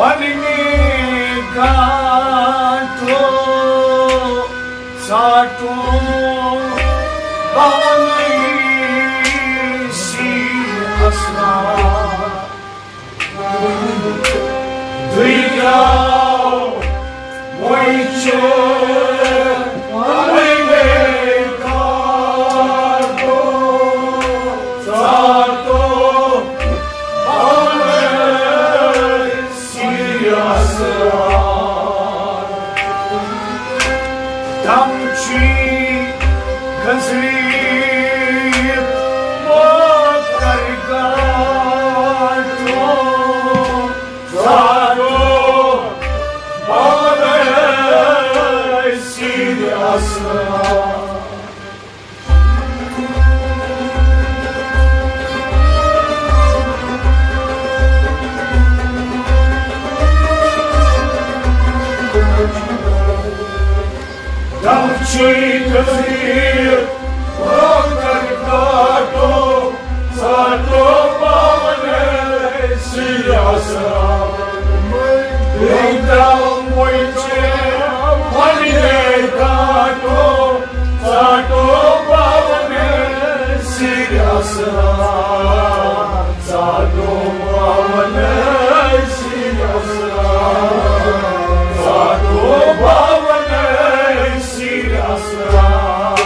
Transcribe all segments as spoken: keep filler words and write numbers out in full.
پننہِ گاٹو ژاٹو پانے سیر اسرار۔ دٔریاو وۄنۍ چھُ پننہِ گاٹو ژاٹو پانے سیر اسرار۔ تم چھی گزریت موتر گاٹو، زاٹو پانے سیر اسرار۔ دم چھی گزیر موتر گاٹو، زاٹو پانے سیر اسرار۔ بیدم وۄنۍ چھُ پننہِ گاٹو، زاٹو پانے سیر اسرار۔ زاٹو پانے سیر اسرار۔ زاٹو پانے سیر اسرار۔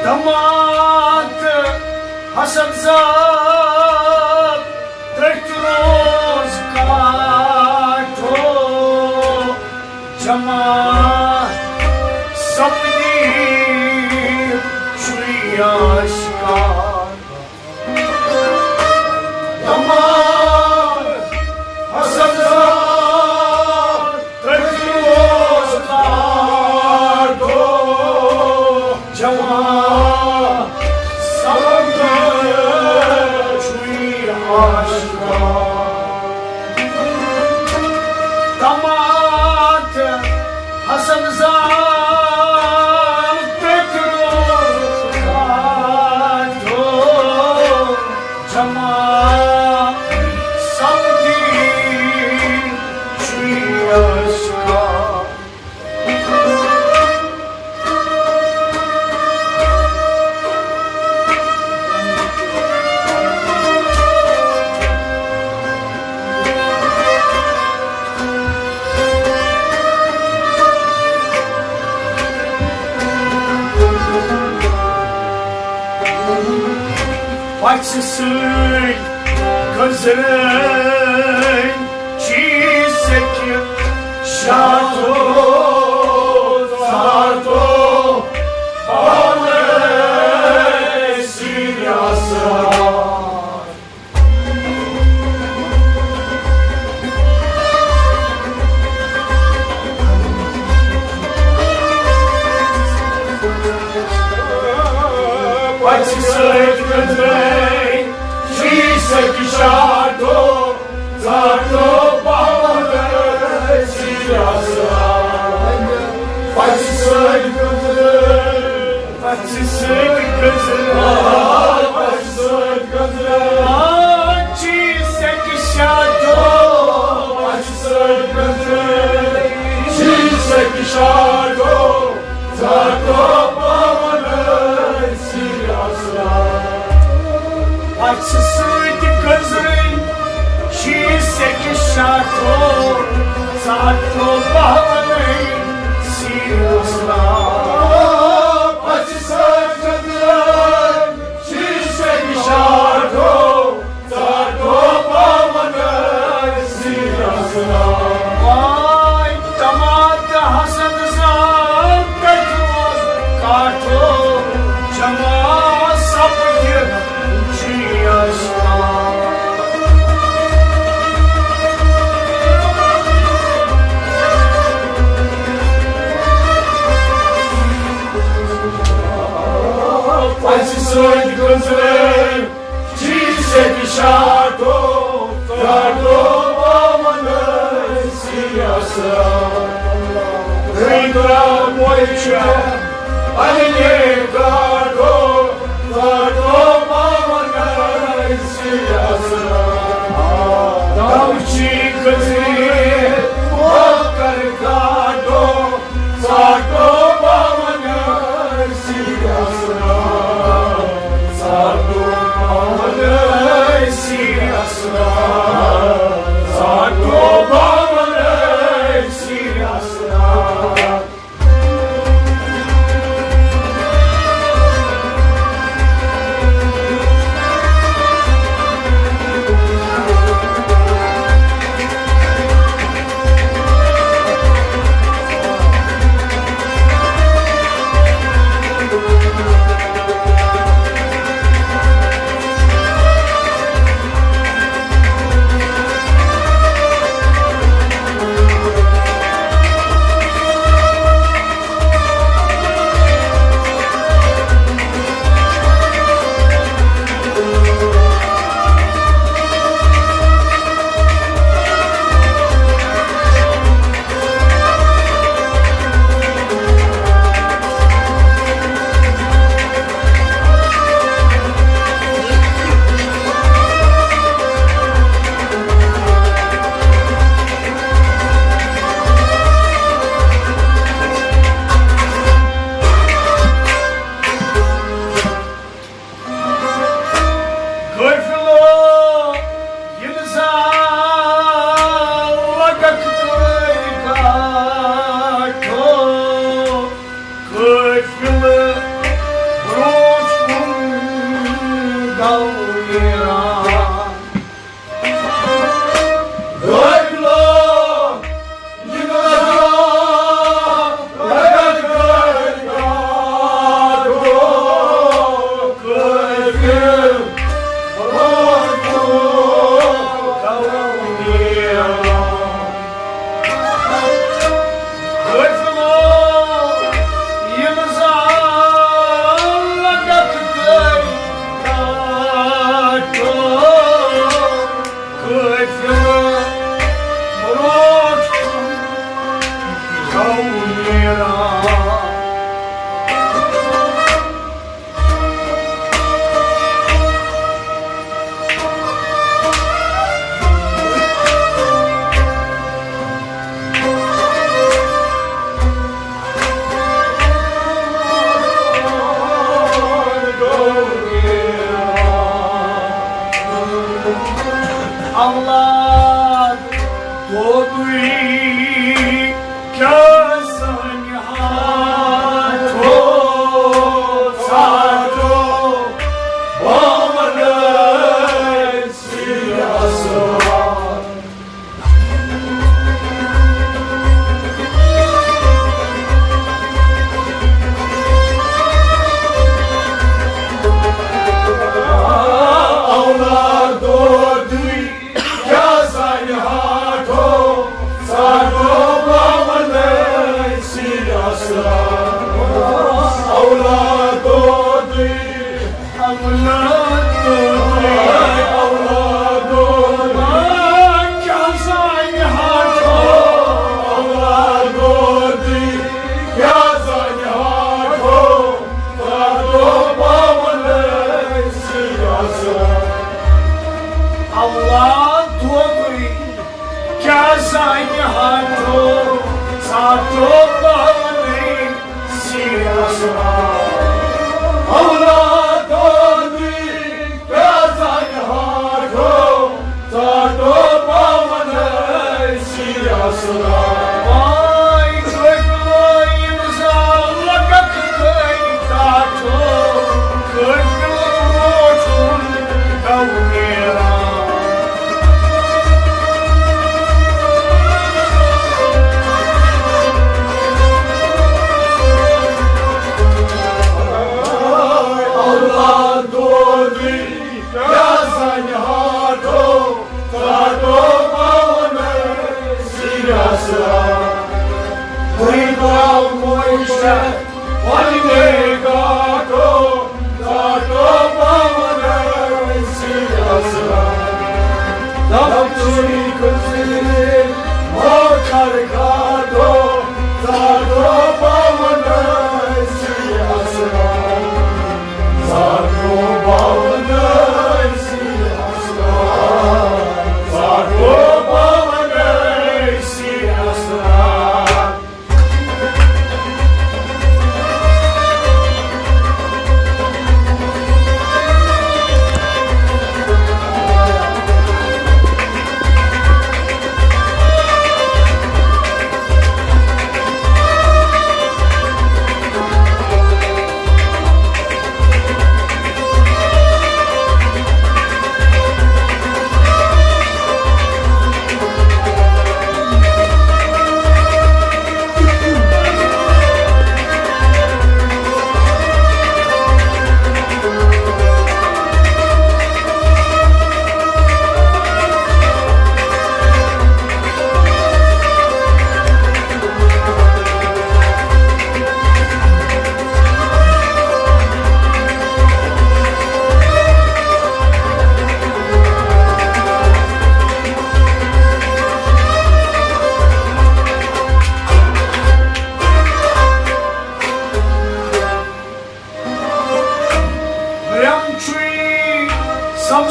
دمات حسن زاد ترٛٹھ روز کاٹھو جمع سپدی چھُے آشکار۔ دمات حسن زاد ترٛٹھ روز کاٹھو جمع سپدی چھُے آشکار۔ دمات حسن زاد ترٛٹھ روز کاٹھو جمع سپدی چھُے آشکار۔ پژھِ سۭتۍ گٔنزرٲنۍ چھی سیٚکہِ شاٹھو، ژاٹھو پانے سیر اسرار۔ پژھِ سۭتۍ گٔنزرٲنۍ چھی سیٚکہِ شاٹھو، ژاٹھو پانے سیر اسرار۔ پژھِ سۭتۍ گٔنزرٲنۍ، پژھِ سۭتۍ گٔنزرٲنۍ، پژھِ سۭتۍ گٔنزرٲنۍ چھی سیٚکہِ شاٹھو، پژھِ سۭتۍ گٔنزرٲنۍ چھی سیٚکہِ شاٹھو، ژاٹھو پانے سیر اسرار۔ پژھِ سۭتۍ جمع سپدِتھ چھُ یہِ آسان۔ اَسہِ سۭتۍ گُزرے چھی سیٚکہِ شاٹو، کاٹو پاوَن ٲسۍ اَسرا۔ دٔنٛدرا موے چھےٚ پننہِ کاٹو، کاٹو پاوَن ٲسۍ اَسرا۔ دَو چھی کٔژی مۄکر کاٹو، ژاٹو پاوَن ٲسی اَسرا، ژاٹو پاوَن ٲسی اَسرا، ژاٹو پاوَن ٲسی اَسرا۔ قٲفلہٕ ییٚلہِ زالکھ ترٛٲوۍ کاٹھو، قٲفلہٕ برٛونٛٹھ کُن گوٚو نیران۔ قٲفلہٕ قٲفلہٕ برٛونٛٹھ کُن گوٚو نیران۔ اولاد دودُے کیٛاہ سانہِ ہاتھو، ژاٹو بامنس سیاست۔ اولاد دودُے کیٛاہ سانہِ ہاتھو، ژاٹو بامنس سیاست۔ اولاد دودُے اولاد دودُے، اولاد دودُے، کیٛاہ زانہِ ہاتھو، اولاد دودُے، کیٛاہ زانہِ ہاتھو، ژاٹو بامنس سیاست۔ اولاد دودُے، کیٛاہ زانہِ ہاتھو، ژاٹو پاوَنٕے سیٖرس منٛز۔ اولاد دودُے، کیٛاہ زانہِ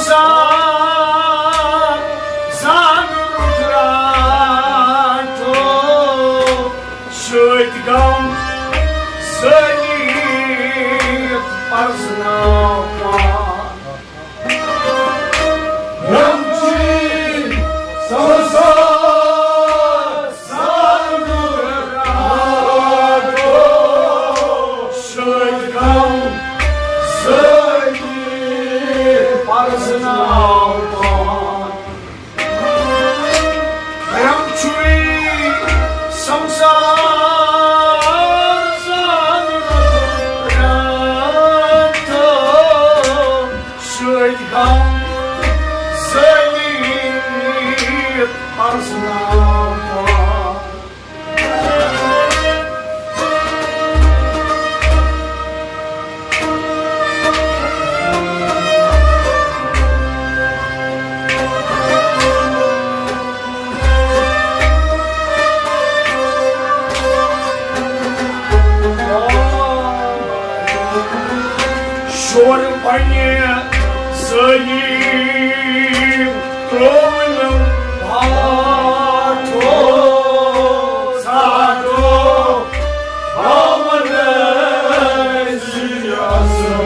سان زان رُت راتھو سۭتۍ غم زٲنِتھ پرزناوان۔ غم چھُے سنسار سان رُت راتھو سۭتۍ غم زٲنِتھ پرزناوان۔ رم چھُے سمسار زان راتھو سۭتۍ غم زٲنِتھ پرزناوان۔ شور پنہِ سٲری ترٛوونم پاٹھو ساٹھو باون سیاست۔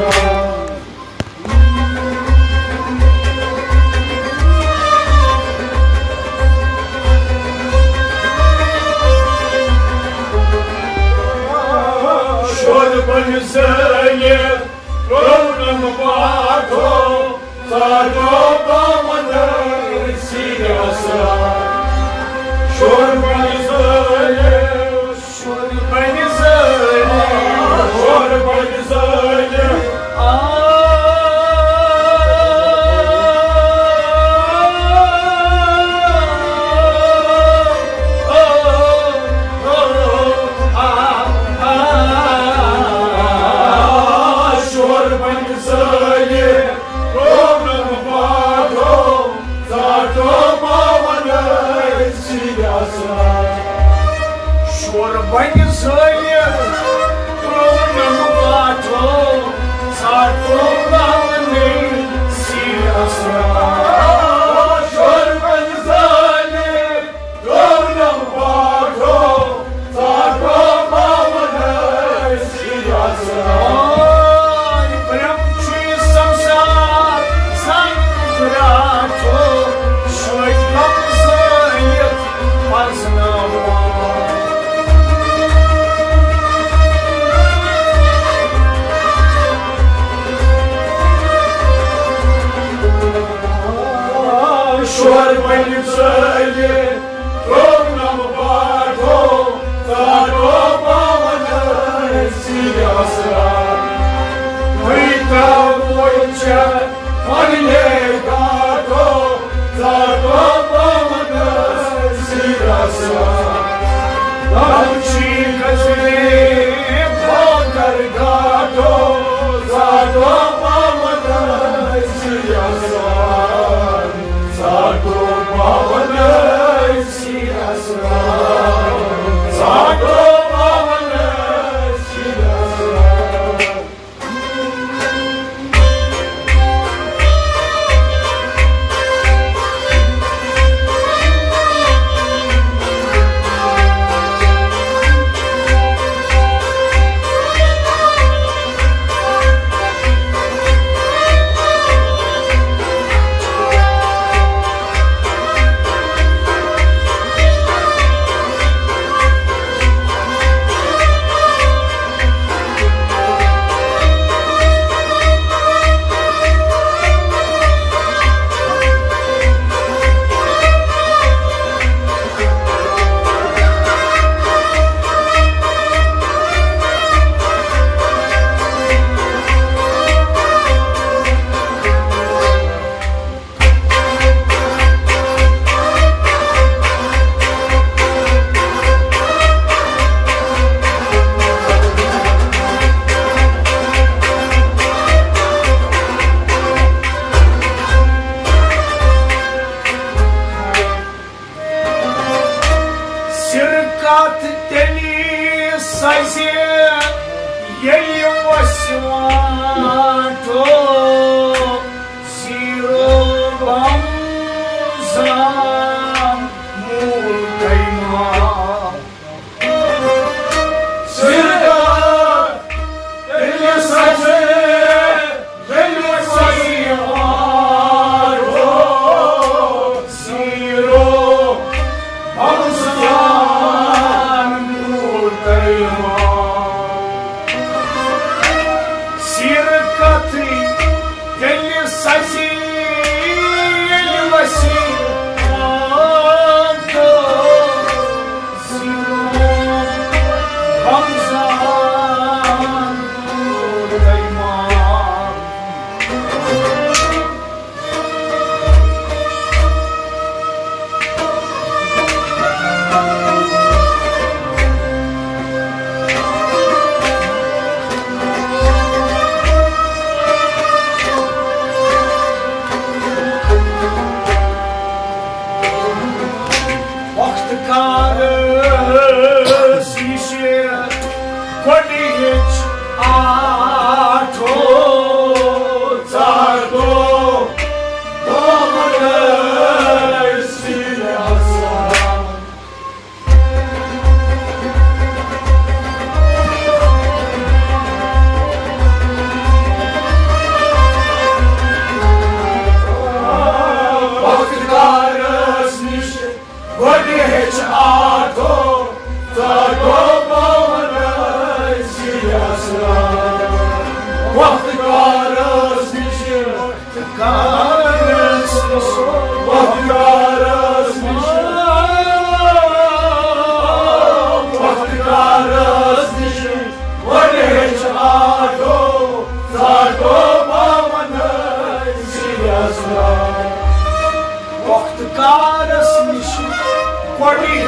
شور بنہِ زٲنِتھ، روونم پاٹھو، ساٹھو پاون سیاست۔ شور بنہِ زٲنِتھ، شور بنہِ زٲنِتھ، شور بنہِ زٲنِتھ۔ آ، آ، آ، آ، آ، شور بنہِ زٲنِتھ، روونم پاٹھو، ساٹھو پاون سیاست۔ شور بنہِ زٲنِتھ، روونم پاٹھو۔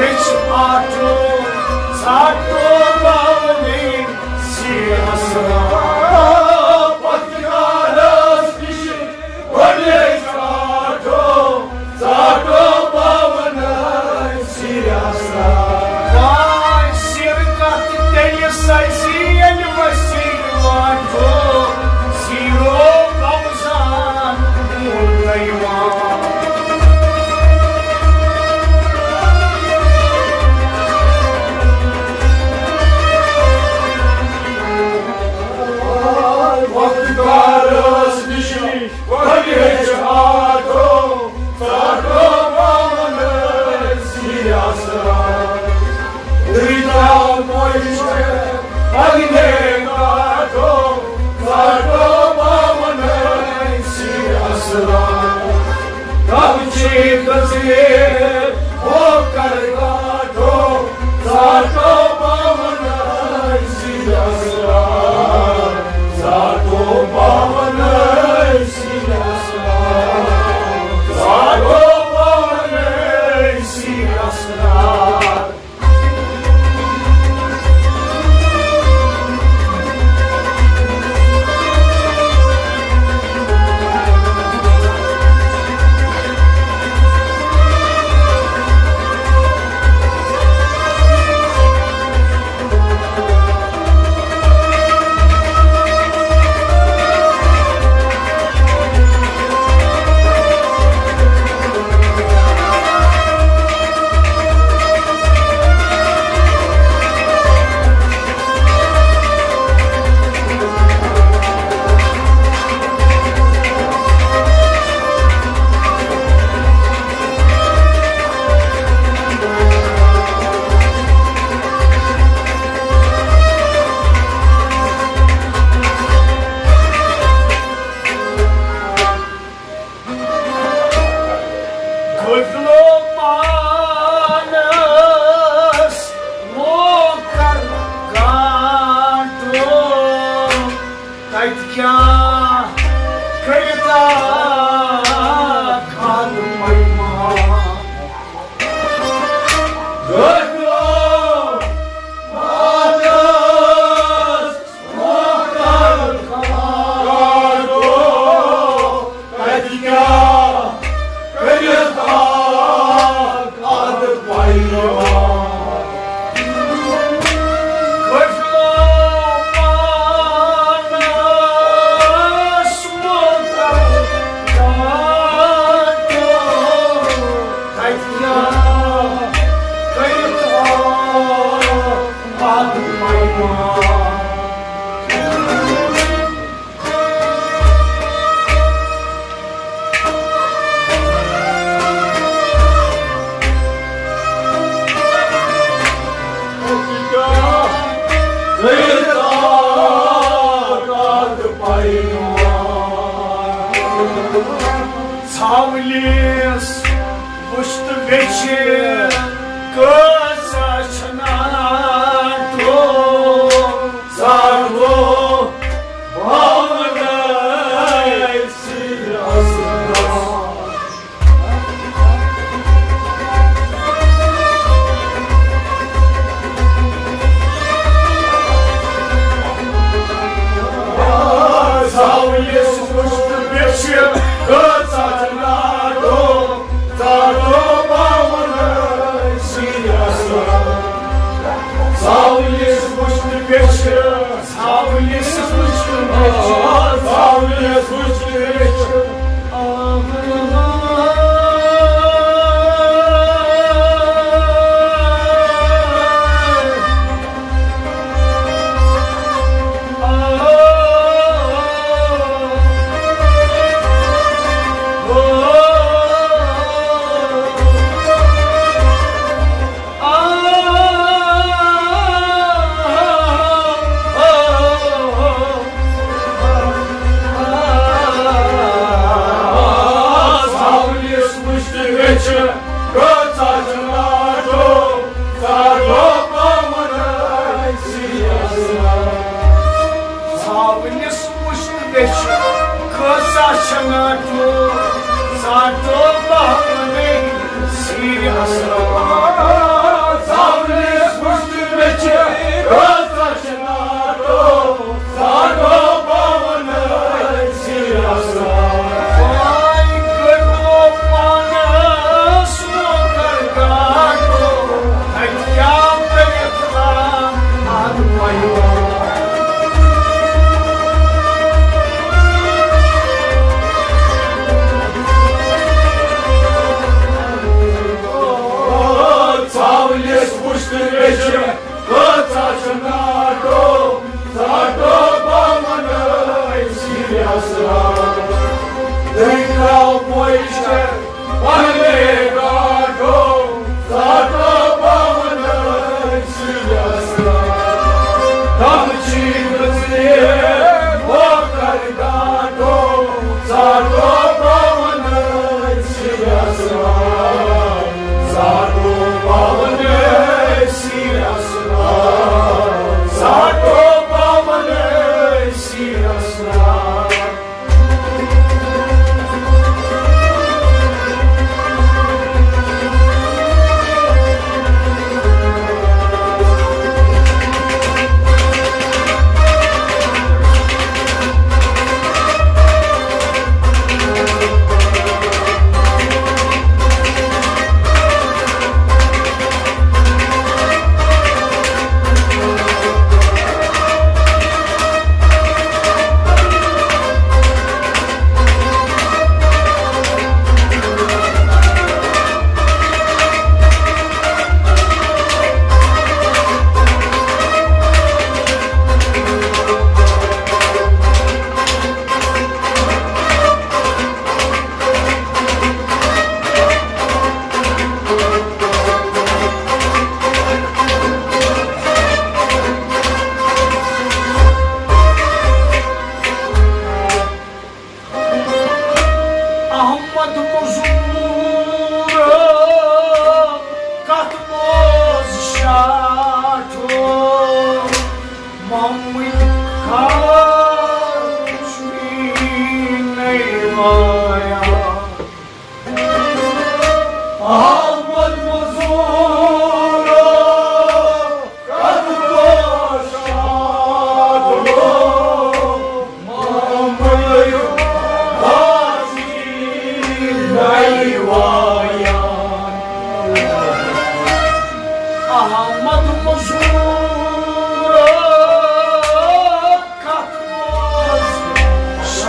أسۍ آٹھو، ژاٹو پاونے سیرس راتھ۔ پتہٕ کالس نِش گۄڈٕ أسۍ آٹھو، ژاٹو پاونے سیرس راتھ۔ واے سیر کتھ تیٚلہِ سزِ ییٚلہِ وسیع واٹھو، سیرو بوزان۔ گُدلو پانس موکل کانٹو، تتہِ کیٛاہ کٔرِتھ آو کھاد پیمہٕ۔ گُدلو پانس موکل کانٹو، تتہِ کیٛاہ کٔرِتھ آو کھاد پیمہٕ۔ گُدلو پانس موکل کانٹو، تتہِ کیٛاہ کٔرِتھ آو کھاد پیمہٕ۔ ژھاولِس وُچھتھ ویچھِ کۭژاہ چھِ ناٹو۔ ژاٹو باونَے سِر اَسرار۔ ژھاولِس وُچھتھ ویچھِ کۭژاہ چھِ ناٹو۔ ژاٹو باونَے سِر اَسرار۔ ژھاولِس وُچھتھ ویچھِ، ژھاولِس وُچھتھ ویچھِ، ژھاولِس وُچھتھ ویچھِ۔ ژھاولِس وُچھتھ ویچھِ کۭژاہ چھِ ناٹو، ژاٹو پاونَے سِر اَسرار۔ ژھاولِس وُچھتھ ویچھِ کۭژاہ چھِ ناٹو، ژاٹو پاونَے سِر اَسرار۔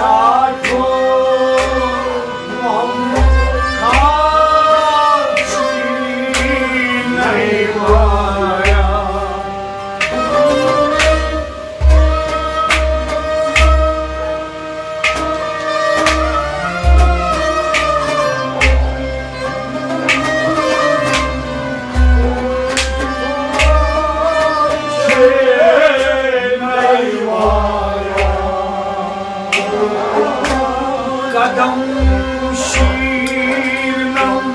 آٹھو محمد خان چھی نئی وایا۔ قدم شیرنم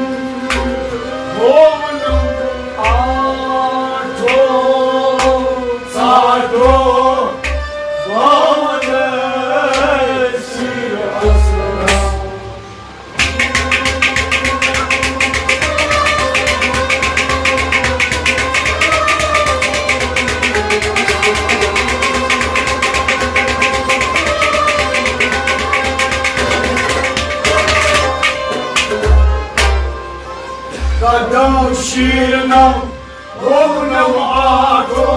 بولم آٹھو ژاٹھو بامن سیر اسلام۔ قدم شیرنم بولم آٹھو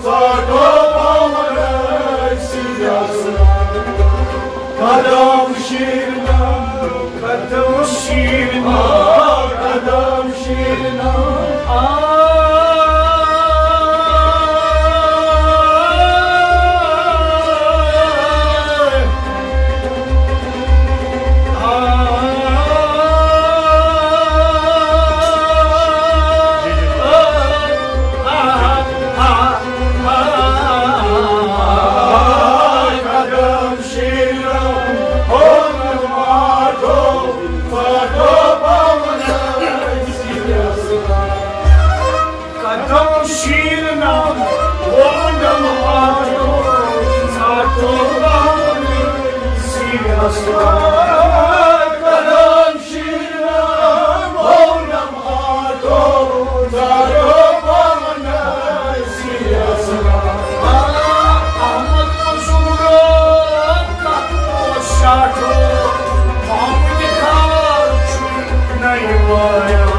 ژاٹھو بامن سیر اسلام۔ قدم شیرنم، قدم شیرنم، قدم شیرنم۔ قدم شیرنم، وونم آٹھو، ژاٹھو بامن سیر اسلام۔ قدم شیرنم، وونم آٹھو، ژاٹھو بامن سیر اسلام۔ احمد مشہور کتھ اوس شاٹھو، محمد خان چھُ نَیہِ وایان۔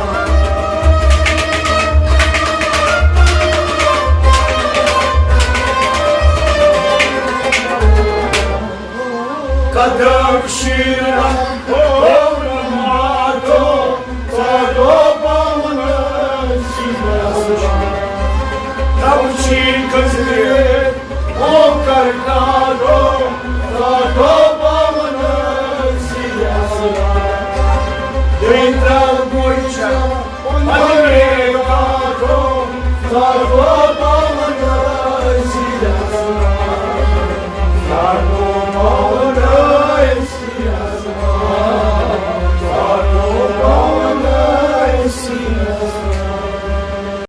قدم شیرنم، وونم آٹھو، ژاٹھو بامن سیر اسلام۔ تَوٕ چھِ کٔژ رٮ۪تھ، او کر